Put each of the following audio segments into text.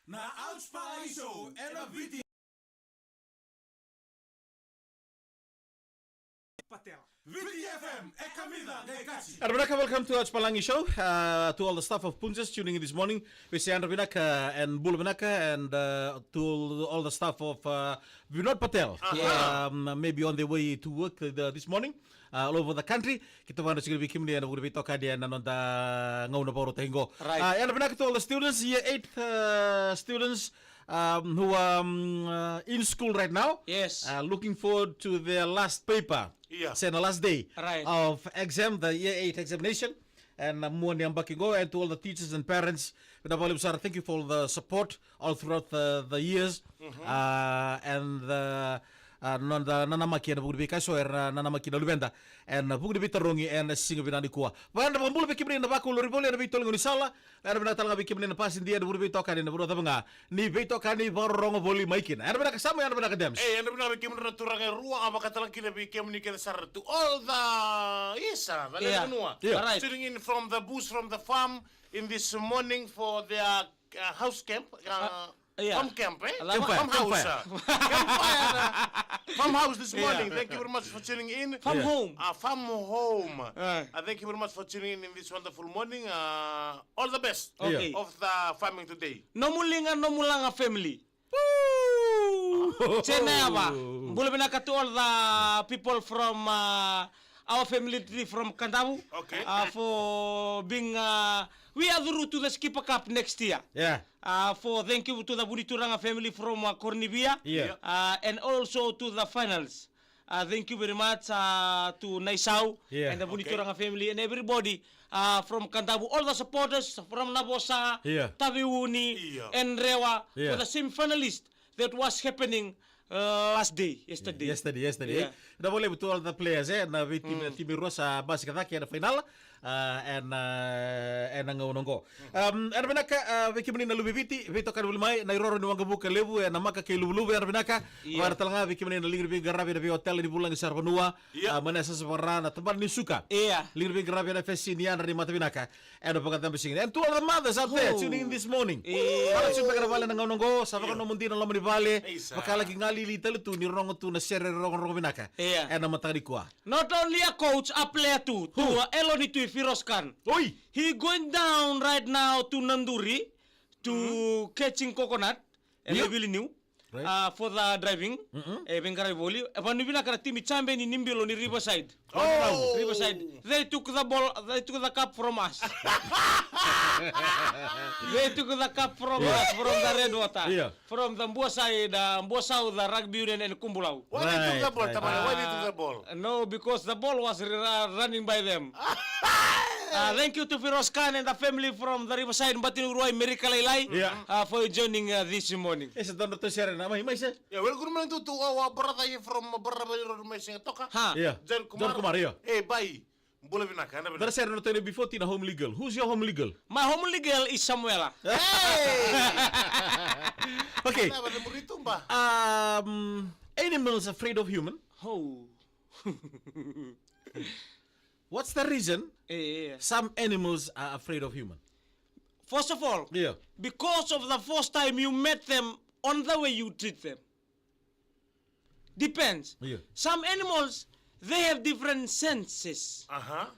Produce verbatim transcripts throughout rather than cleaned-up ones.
Na Ouch Palagi Show, ena Viti. Patel. Viti F M, e kamica, qai kaci. Ena vinaka, welcome to Ouch Palagi Show. Uh, to all the staff of Punjas tuning in this morning, we say yadra vinaka and bula vinaka, and uh, to all, all the staff of uh, Vinod Patel. Aha. Um, maybe on their way to work uh, this morning. Uh, all over the country. Keitou vakadreti tiko vei kemuni ena vuku ni veitokani ena noda gauna vakarautaki qo. Right. Uh, yadra vinaka to all the students, year eight uh, students um, who are um, uh, in school right now. Yes. Uh, looking forward to their last paper. Yeah. Se na last day Right. of exam, the year eight examination. Ena mua ni yabaki qo, and to all the teachers and parents, vinaka vakalevu sara, thank you for all the support all throughout the, the years. Uh, and the, uh, noda nanamaki ena vuku ni veika eso era nanamaki na luveda ena vuku ni veitarogi ena siga vinaka nikua. Vakayadra vakabula vei kemuni na vakaloloi voli ena veitoli gaunisala, yadra vinaka tale ga vei kemuni na pasidia ena vuku ni veitokani ena vanua cava ga ni veitokani vakarorogo voli mai kina. Yadra vinaka Samu, yadra vinaka Dems. E, yadra vinaka vei kemuni na turaga e rua, a vakatalega kina vei kemuni kece sara, to all the isa, the Yeah. lewe ni vanua. Yeah. All right. Tuning in from the bush, from the farm, in this morning for their uh, house camp. Uh, Uh, yeah. Farm camp, eh? Cava? Campfire, Farmhouse. Campfire. Uh, campfire, uh, farmhouse this Yeah. morning. Thank you very much for tuning in. Farm Yeah. home. Uh, farm home. Uh. Uh, thank you very much for tuning in in this wonderful morning. Uh, all the best Okay. Yeah. of the farming today. Nomu liga, nomu laga family. Woo! Cena yava. Bula vinaka to all the people from uh, our family tree from Kadavu. Okay. Uh, for being uh, we are through to the Skipper Cup next year. Yeah. Uh, for thank you to the Vunituraga family from uh, Kornivia. Yeah. Uh, and also to the finals. Uh, thank you very much uh, to Naisau Yeah. and the Okay. Vunituraga family and everybody uh, from Kadavu, all the supporters from Navosa, Yeah. Taveuni, Yeah. and Rewa Yeah. for the semi-finalist that was happening uh, last day, yesterday. Yesterday, yesterday. Yeah. Na vakalevu to all the players, eh, na vei timi, Mm. timi rua sa basika cake ena fainala. Uh, ena, uh, ena gauna oqo. Um, yadra vinaka, uh, vei kemuni na luve i Viti, veitokani voli mai, na iroro ni waqavuka levu, ena maka kei Luvuluvu, yadra vinaka. Ia. Vakayadra tale ga vei kemuni na liga ni veiqaravi ena veihotel ni vulagi sara vanua. Ia. Uh, mai na yasayasa vaka-Ra na tabana ni suka. Ia. Liga ni veiqaravi ena F S C ni yadra ni mata vinaka. Ena vakacabasina. And to all the mothers out there Oh. tuning in this morning. Ia. Vaka tu beka na vale na gauna oqo, sa Ia. vakanomu dina na loma ni vale. Isa. Vaka laki galili tale tu ni rogo tu na sere rogorogo vinaka. Ia. Ena mataka nikua. Not only a coach, a player too. Who? To, uh, Eloni Tui Firoz Khan. Oi! He going down right now to Naduri to catching coconut. E Yep. Levili niu. Right. Uh, for the driving. Mm-mm. E veiqaravi voli. E vanu vinaka na timi champion ni Bilo ni Riverside. Oh! Riverside. They took the ball, they took the cup from us. They took the cup from Yeah. us, from the Red Water. Yeah. From the Bua side, uh, Bua South, uh, Rugby Union and Kubulau. Why they took Right, the ball, right. Tamara? Why they took the ball? Uh, no, because the ball was ru- running by them. Uh, thank you to Firoz Khan and the family from the Riverside, Batini Uruwai, Merika Lailai, Yeah. uh, for joining uh, this morning. E sa dodonu tu sere na mai, mai se. Yeah, welcome to, to our brother here from Brother Road, mai Sigatoka. Ha. Yeah. John Kumar. John Kumar, yeah. Eh, bye. Bula vinaka, yadra vinaka. Dara sere na tone before tina homely girl. Who's your homely girl? My homely girl is Samuela. Hey! Okay. Ana vale muri tumba. Um, animals afraid of human? Oh. What's the reason Eh, eh, eh. some animals are afraid of human? First of all, Yeah. because of the first time you met them on the way you treat them. Depends. Yeah. Some animals, they have different senses Aha.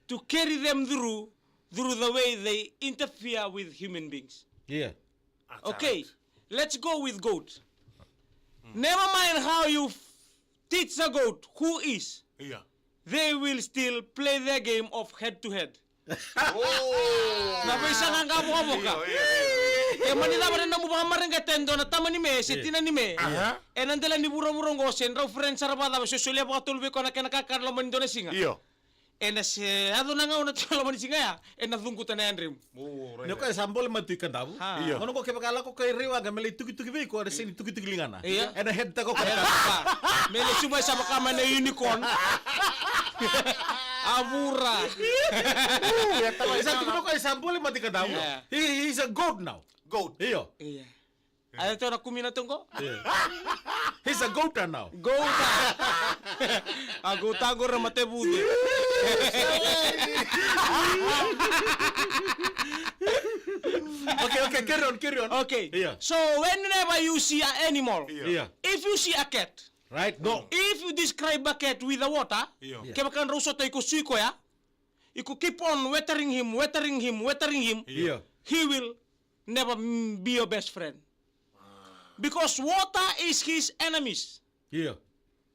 to carry them through, through the way they interfere with human beings. Yeah. Acha. Okay, let's go with goat. Never mind how you f- teach the goat who is. Yeah. They will still play their game of head to head. Oh. Na veisaqaqa vokavoka. Io, io, io. E mani cava na nomu vakamareqeta e dua na tama ni me se Io. tina ni me. Aha. Ena dela ni vuravura oqo se drau friend sara vakacava se solia vakatolu vei koya na kena kakana loma ni dua na siga. Io. Ena se yaco na gauna tiko loma ni siga ya, ena cuquta na yadremu. Oh, right. Ni o koya sa bole mai tu i Kadavu. Ha. Io. Gauna oqo kevaka lako koya i Raiwaqa me lai tukituki vei koya, ena sega ni tukituki ligana. Io. Ena head taka o koya. Head taka. Me lai subai sa vaka mai na unicorn. A vura. Ooh, e tama Sa tukuna o koya sa bole mai tu i Kadavu. Yeah. He, he's a goat now. Goat. Io. Io. A e tau na kumina tu qo? Io. He's a goater now. Gouta. A gouta qo ra mate vuce. Okay, okay, Carry on, carry on. Okay. Yeah. So whenever you see an animal, yeah, if you see a cat, right? No. If you describe a cat with the water, yeah, kevaka drau sota iko, sui koya, iko keep on watering him, watering him, watering him, yeah, he will never, mm, be your best friend. Because water is his enemies. Yeah.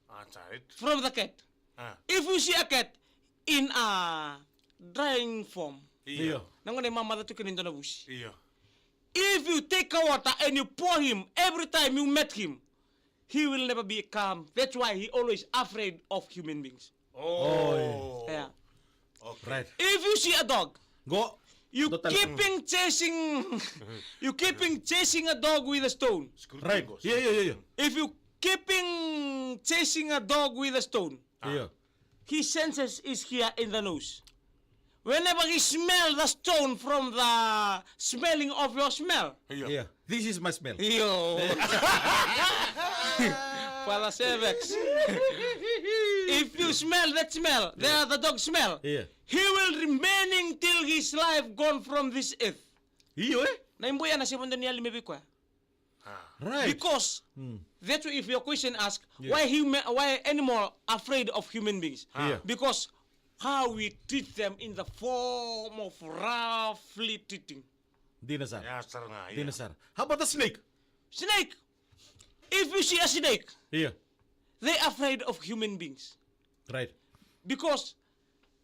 That's right. From the cat. Ah. If you see a cat in a drying form, yeah, na gauna e mamaca tu kina e dua na vusi. Yeah. If you take a water and you pour him every time you met him, he will never be calm. That's why he always afraid of human beings. Oh. Yeah. Okay. Right. If you see a dog, go. You keeping chasing, you keeping chasing a dog with a stone. Right. Yeah, yeah, yeah, yeah. If you keeping chasing a dog with a stone, yeah, his senses is here in the nose. Whenever he smell the stone from the smelling of your smell. Yeah. Yeah. This is my smell. Yo. Father Sevex. If you smell that smell, yeah, there the dog smell. Yeah. He will remaining till his life gone from this earth. Io, eh? Na iboya na seven daniel me vikoya. Ah. Right. Because, mm, that's why if your question ask, yeah, why human, why animal afraid of human beings? Ah. Yeah. Because how we treat them in the form of roughly treating. Dina sara. Yeah, sara ga, yeah. Dina sara. How about the snake? Snake. If you see a snake, yeah, they afraid of human beings. Right. Because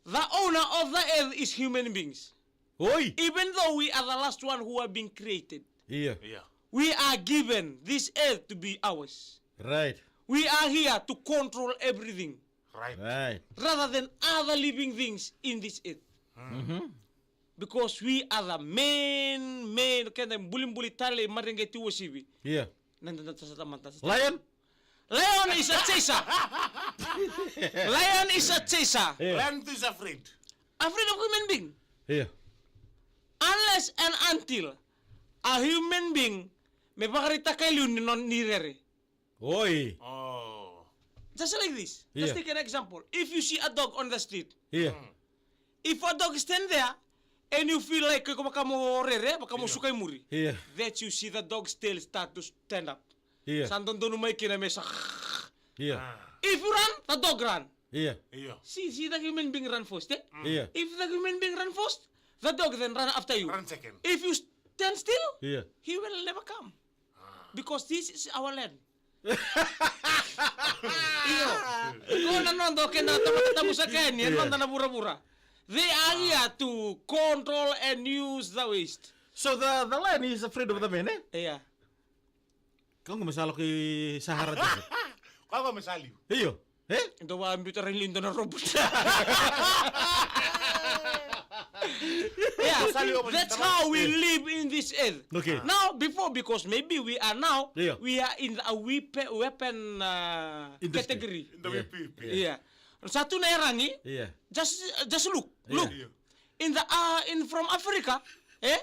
the owner of the earth is human beings. Oi. Even though we are the last one who are being created, yeah, yeah, we are given this earth to be ours. Right. We are here to control everything. Right. Right. Rather than other living things in this earth. Mm-hmm. Because we are the main, main, keda bulibuli tale, mareqeti, uasivi. Yeah. Na, na, na, na, na, na, na. Lion? Lion is a chaser. Lion is a chaser. Yeah. Lion is afraid. Afraid of human being. Yeah. Unless and until a human being me vakaraitaka e liu ni non ni rere. Oi. Oh. Just like this. Yeah. Just take an example. If you see a dog on the street, yeah, mm, if a dog stand there and you feel like ko vaka mo rere, vaka mo, yeah, suka i muri, yeah, that you see the dog still start to stand up. Yeah. Sa dodonu mai kina me sa. Yeah. Ah. If you run, the dog run. Yeah. Yeah. See, see the human being run first, eh? Mm. Yeah. If the human being run first, the dog then run after you. Run second. If you stand still, yeah, he will never come. Ah. Because this is our land. Io. Ko na noda o keda tamata tabu saka yani, e, yeah, noda na vuravura. They are here to control and use the waste. So the, the lion is afraid of the man, eh? Yeah. Kau qo me sa lako i Sahara Desert. Kau qo me sa liu. Io. Eh? Dou a biuta rai liu dua na robot. Yeah, that's how we live in this earth. Okay. Now, before, because maybe we are now, yeah, we are in a wepe-, weapon, uh, industry, category. In the, yeah, wepe-, wepe. Yeah. Sa tu na yaragi. Yeah. Just, just look, yeah, look. Yeah. In the, uh, in from Africa, eh?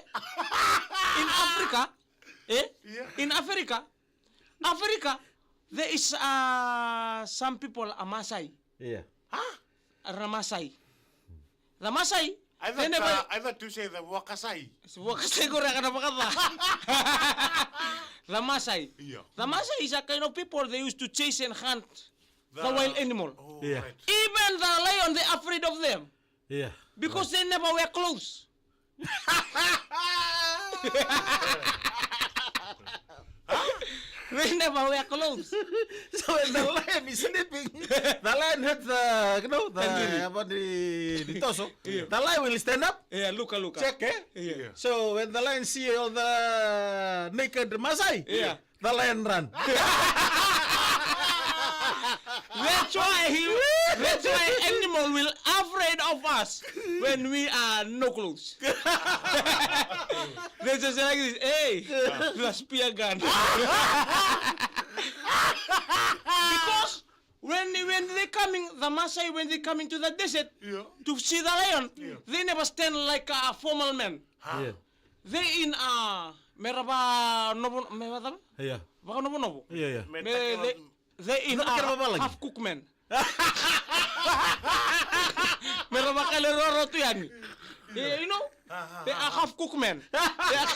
In Africa, eh? Yeah. In Africa, Africa, there is, uh, some people are Maasai. Yeah. Huh? Are Maasai. The Maasai, I thought, they never, uh, I thought to say the Wakasai. It's Wakasai, ko raka na vakaca. The Maasai. Yeah. The Maasai is a kind of people they used to chase and hunt the, the wild animal. Oh, yeah, right. Even the lion, they afraid of them. Yeah. Because they never wear clothes. They never wear clothes. So when the lion is sleeping, the lion has the, you know, the, apa ni, ni toso. Yeah. The lion will stand up. Yeah, look, look. Check, eh? Yeah. So when the lion see all the naked Maasai, yeah, the lion run. That's why he, that's why animal will afraid of us when we are no clothes. They just like this, "Hey, the spear gun." Because when, when they coming, the Maasai, when they coming to the desert, yeah, to see the lion, yeah, they never stand like a formal man. Huh? Yeah. They in, uh, me ra va novo, me va cava? Yeah. Vaka novo novo. Yeah, yeah. Me, they, they in, uh, half cook man. Me ra vaka le roro tu yani. Eh, you know, they are half cook men. They are,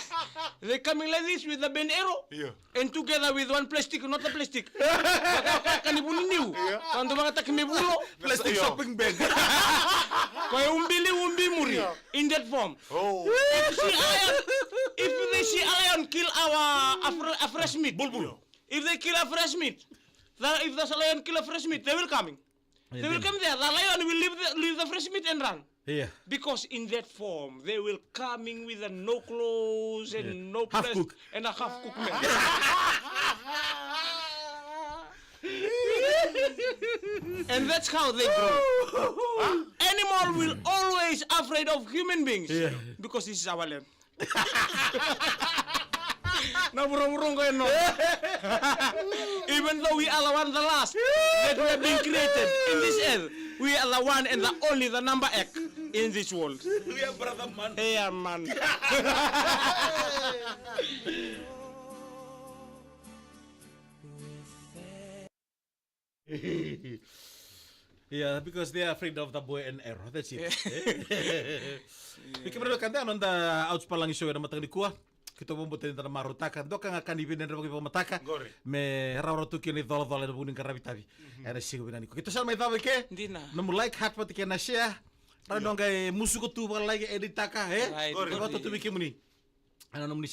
they coming like this with the bend arrow. Yeah. And together with one plastic, not a plastic. Ka, ka, ka ni vuni niu. Yeah. Ka dau vakayagataki me vulo. Plastic shopping bag. Ko e ubili ubi muri. Yeah. In that form. Oh. If see a lion, if they see a lion kill our, a, fr- a fresh meat. Bulbul. If they kill a fresh meat, the, if the lion kill a fresh meat, they will coming. They will come there. The lion will leave the, leave the fresh meat and run. Yeah. Because in that form, they will coming with a no clothes and no half cook and a half cook man. And that's how they grow. Animal will always afraid of human beings. Yeah. Because this is our land. Na vuravura qo e noda. Even though we are the one the last that we have been created in this earth, we are the one and the only the number ek in this world. We are brother man. Hey, yeah, man. Yeah, because they are afraid of the boy and arrow. That's it. Ni kemera na keda noda Ouch Palagi show ena mataka nikua. Keitou vakabauta ni da na marautaka. Doka ga ka ni vinadra vakamataka. Me rawarawa tu kina icolacola ena vuku ni qaravi tavi. Ena siga vinaka nikua. Keitou sa mai cava i ke. Dina. Nomu like, heart vata kei na share. Rau noqu musuka tu vakalagi e ditaka, e? Right. Keitou vakatotumi kemuni. Ena nomuni